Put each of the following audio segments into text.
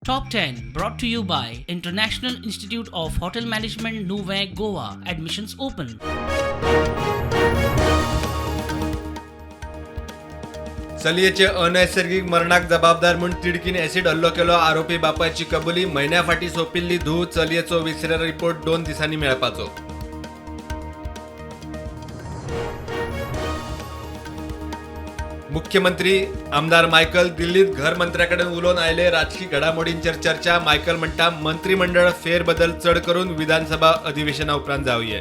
Top 10 brought to you by International Institute of Hotel Management, Nuvem, Goa. Admissions open. चलयेचे अनैसर्गिक मरणाक जबाबदार म्हूण तिडकीन ॲसिड हल्लो केलो. आरोपी बापायची कबुली. म्हयन्या फाटीं सोंपिल्ली धूव चलयेचो विसरे रिपोर्ट 2 दिसांनी मेळपाचो. मुख्यमंत्री आमदार मायकल दिल्लीत घर मंत्र्याकडेन उलोवन आयले. राजकी घडामोडींचेर चर्चा. मायकल म्हणटा, मंत्रिमंडळ फेरबदल चड करून विधानसभा अधिवेशना उपरांत जावये.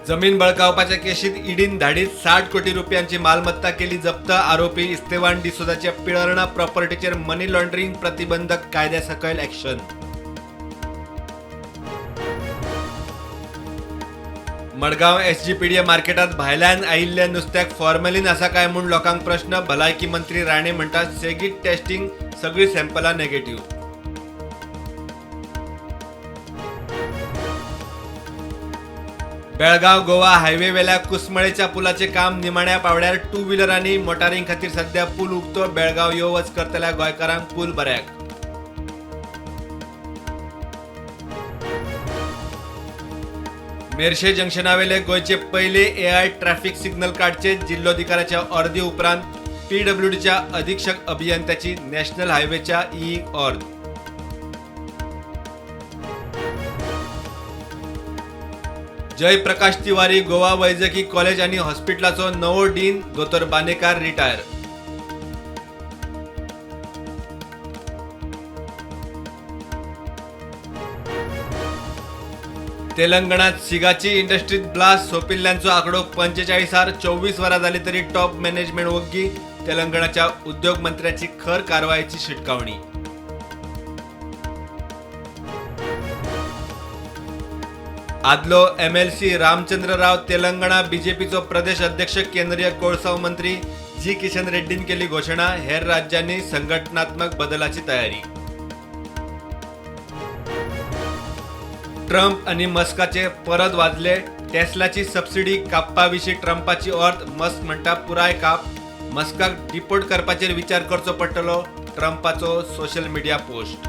जमीन बळकावपाच्या केशीत ईडीन धाडीत 60 कोटी रुपयांची मालमत्ता केली जप्त. आरोपी इस्तेवान डिसोजाच्या पिळर्णा प्रॉपर्टीचेर मनी लॉन्ड्रिंग प्रतिबंधक कायद्या सकयल ॲक्शन. मडगांव एसजीपीडीए मार्केटात भायल्यान आयिल्ल्या नुस्त्याक फॉर्मेलिन आसा काय म्हूण लोकांक प्रश्न. भलायकी मंत्री राणे म्हणटात, सेगीत टेस्टिंग, सगळीं सॅम्पलां नेगेटिव्ह. बेळगाव गोवा हायवेवेल्या कुसमळेच्या पुलाचे काम निमाण्या पावड्यार. टू व्हिलर आनी मोटारीं खातीर सध्या पूल उक्तो. बेळगाव यो वच करतल्या गोंयकारांक पूल बऱ्याक. मेरशे जंक्शनावेले गोंयचे पयले एआय ट्रॅफिक सिग्नल काडचे. जिल्लोधिकाऱ्याच्या अर्दी उपरांत पीडब्ल्यूडीच्या अधीक्षक अभियंत्याची नॅशनल हायवेच्या ई अर्द. जयप्रकाश तिवारी गोवा वैजकी कॉलेज आनी हॉस्पिटलाचो नवो डीन. दोतोर बांदेकार रिटायर. तेलंगणात सिगाची इंडस्ट्रीत ब्लास्ट. सोंपिल्ल्यांचो आकडो 45. 24 वरां जाली तरी टॉप मॅनेजमेंट वग्गी. तेलंगणाच्या उद्योग मंत्र्याची खर कारवायेची शिटकावणी. आदलो एमएलसी रामचंद्र राव तेलंगणा बीजेपीचो प्रदेश अध्यक्ष. केंद्रीय कोळसाव मंत्री जी किशन रेड्डीन केली घोशणा. हेर राज्यांनी संघटनात्मक बदलाची तयारी. ट्रम्प आणि मस्काचे परत वाजले. टेस्लाची सबसिडी कापपाविशीं ट्रम्पाची अर्थ. मस्क म्हणटा, पुराय काप. मस्काक डिपोर्ट करपाचेर विचार करचो पडटलो. ट्रम्पाचो सोशल मिडिया पोस्ट.